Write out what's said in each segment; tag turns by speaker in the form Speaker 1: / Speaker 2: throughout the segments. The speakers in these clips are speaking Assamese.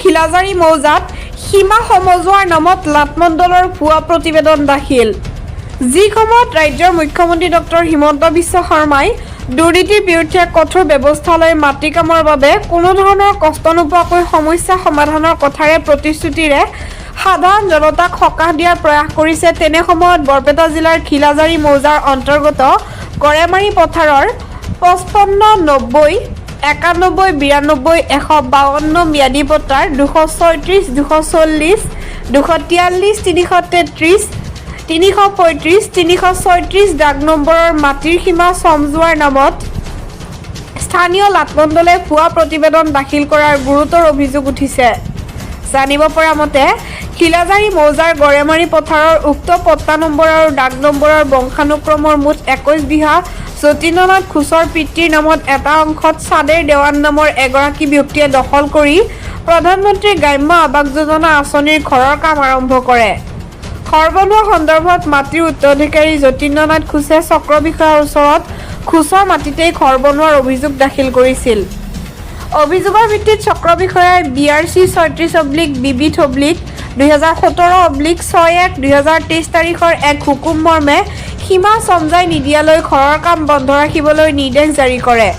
Speaker 1: খিলাজাৰী মৌজাত সীমা সমজোৱাৰ নামত লাটমণ্ডলৰ ভুৱা প্ৰতিবেদন দাখিল। যি সময়ত ৰাজ্যৰ মুখ্যমন্ত্ৰী ডক্টৰ হিমন্ত বিশ্ব শৰ্মাই দুৰ্নীতিৰ বিৰুদ্ধে কঠোৰ ব্যৱস্থা লৈ মাটি কামৰ বাবে কোনো ধৰণৰ কষ্ট নোপোৱাকৈ সমস্যা সমাধানৰ কথাৰে প্ৰতিশ্ৰুতিৰে সাধাৰণ জনতাক সকাহ দিয়াৰ প্ৰয়াস কৰিছে, তেনে সময়ত বৰপেটা জিলাৰ খিলাজাৰী মৌজাৰ অন্তৰ্গত গৰেমাৰী পথাৰৰ 55, 90, 91, 92, 152 ম্যাদী পট্টাৰ 236, 240, 243, 333, 335, 336 দাগ নম্বৰৰ মাটিৰ সীমা চমজোৱাৰ নামত স্থানীয় লাটমণ্ডলে ভুৱা প্ৰতিবেদন দাখিল কৰাৰ গুৰুতৰ অভিযোগ উঠিছে। জানিব পৰা মতে, খিলাজাৰী মৌজাৰ গৰেমাৰী পথাৰৰ উক্ত পট্টা নম্বৰ আৰু দাগ নম্বৰৰ বংশানুক্ৰমৰ মুঠ 21 বিঘা যতীন্দ্ৰনাথ ঘোষৰ পিতৃৰ নামত এটা অংশত চাদেৰ দেৱান নামৰ এগৰাকী ব্যক্তিয়ে দখল কৰি প্ৰধানমন্ত্ৰী গ্ৰাম্য আৱাস যোজনা আঁচনিৰ ঘৰৰ কাম আৰম্ভ কৰে। ঘৰ বনোৱা সন্দৰ্ভত মাটিৰ উত্তৰাধিকাৰী যতীন্দ্ৰনাথ ঘোষে চক্ৰ বিষয়াৰ ওচৰত ঘোষৰ মাটিতেই ঘৰ বনোৱাৰ অভিযোগ দাখিল কৰিছিল। অভিযোগৰ ভিত্তিত চক্ৰ বিষয়াই BRC 36/BB/2017/6/1/2023 তাৰিখৰ এক হুকুম মৰ্মে সীমা চমজাই নিদিয়ালৈ ঘৰৰ কাম বন্ধ ৰাখিবলৈ নিৰ্দেশ জাৰি কৰে।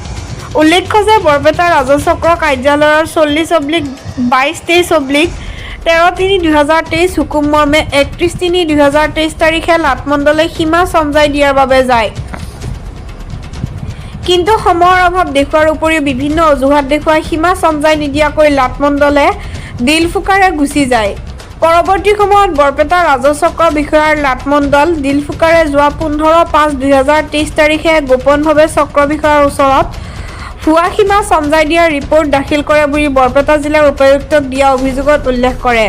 Speaker 1: উল্লেখ্য যে বৰপেটা ৰাজহ চক্ৰ কাৰ্যালয়ৰ 40/2223/13/3/2023 হুকুম মৰ্মে 31/3/2023 তাৰিখে লাটমণ্ডলে সীমা চমজাই দিয়াৰ বাবে যায়। কিন্তু সময়ৰ অভাৱ দেখুওৱাৰ উপৰিও বিভিন্ন অজুহাত দেখুৱাই সীমা চমজাই নিদিয়াকৈ লাটমণ্ডলে দিলফুকাৰে গুচি যায়। পৰৱৰ্তী সময়ত বৰপেটা ৰাজহ চক্ৰ বিষয়াৰ লাটমণ্ডল দিলফুকাৰে যোৱা 15/5/2023 তাৰিখে গোপনভাৱে চক্ৰ বিষয়াৰ ওচৰত ভুৱা সীমা চমজাই দিয়াৰ ৰিপৰ্ট দাখিল কৰে বুলি বৰপেটা জিলাৰ উপায়ুক্তক দিয়া অভিযোগত উল্লেখ কৰে।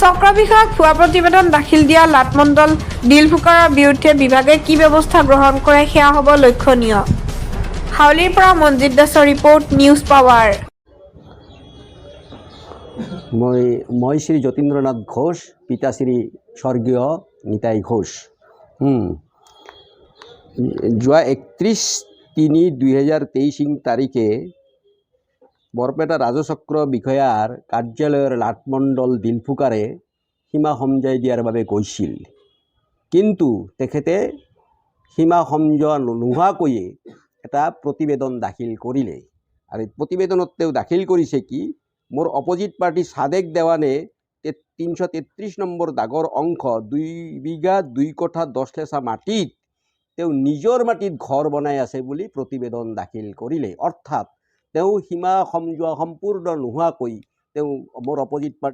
Speaker 1: চক্ৰ বিষয়াক ভুৱা প্ৰতিবেদন দাখিল দিয়া লাটমণ্ডল দিলফুকাৰৰ বিৰুদ্ধে বিভাগে কি ব্যৱস্থা গ্ৰহণ কৰে, সেয়া হ'ব লক্ষণীয়। হাউলীৰ পৰা মঞ্জিত দাসৰ ৰিপৰ্ট, নিউজ পাৱাৰ।
Speaker 2: মই শ্ৰী যতীন্দ্ৰনাথ ঘোষ, পিতা শ্ৰী স্বৰ্গীয় নিতাই ঘোষ। যোৱা 31/3/2023 তাৰিখে বৰপেটা ৰাজচক্ৰ বিষয়াৰ কাৰ্যালয়ৰ লাটমণ্ডল দিলফুকাৰে সীমা সমজাই দিয়াৰ বাবে গৈছিল। কিন্তু তেখেতে সীমা সমজোৱা নোহোৱাকৈয়ে এটা প্ৰতিবেদন দাখিল কৰিলে আৰু প্ৰতিবেদনত তেওঁ দাখিল কৰিছে কি, মোৰ অপজিট পাৰ্টি চাদেক দেৱানে 333 নম্বৰ দাগৰ অংশ 2 বিঘা 2 কঠা 10 লেচা মাটিত তেওঁ নিজৰ মাটিত ঘৰ বনাই আছে বুলি প্ৰতিবেদন দাখিল কৰিলে। অৰ্থাৎ তেওঁ সীমা সমজোৱা সম্পূৰ্ণ নোহোৱাকৈ তেওঁ মোৰ অপজিট পাৰ্টি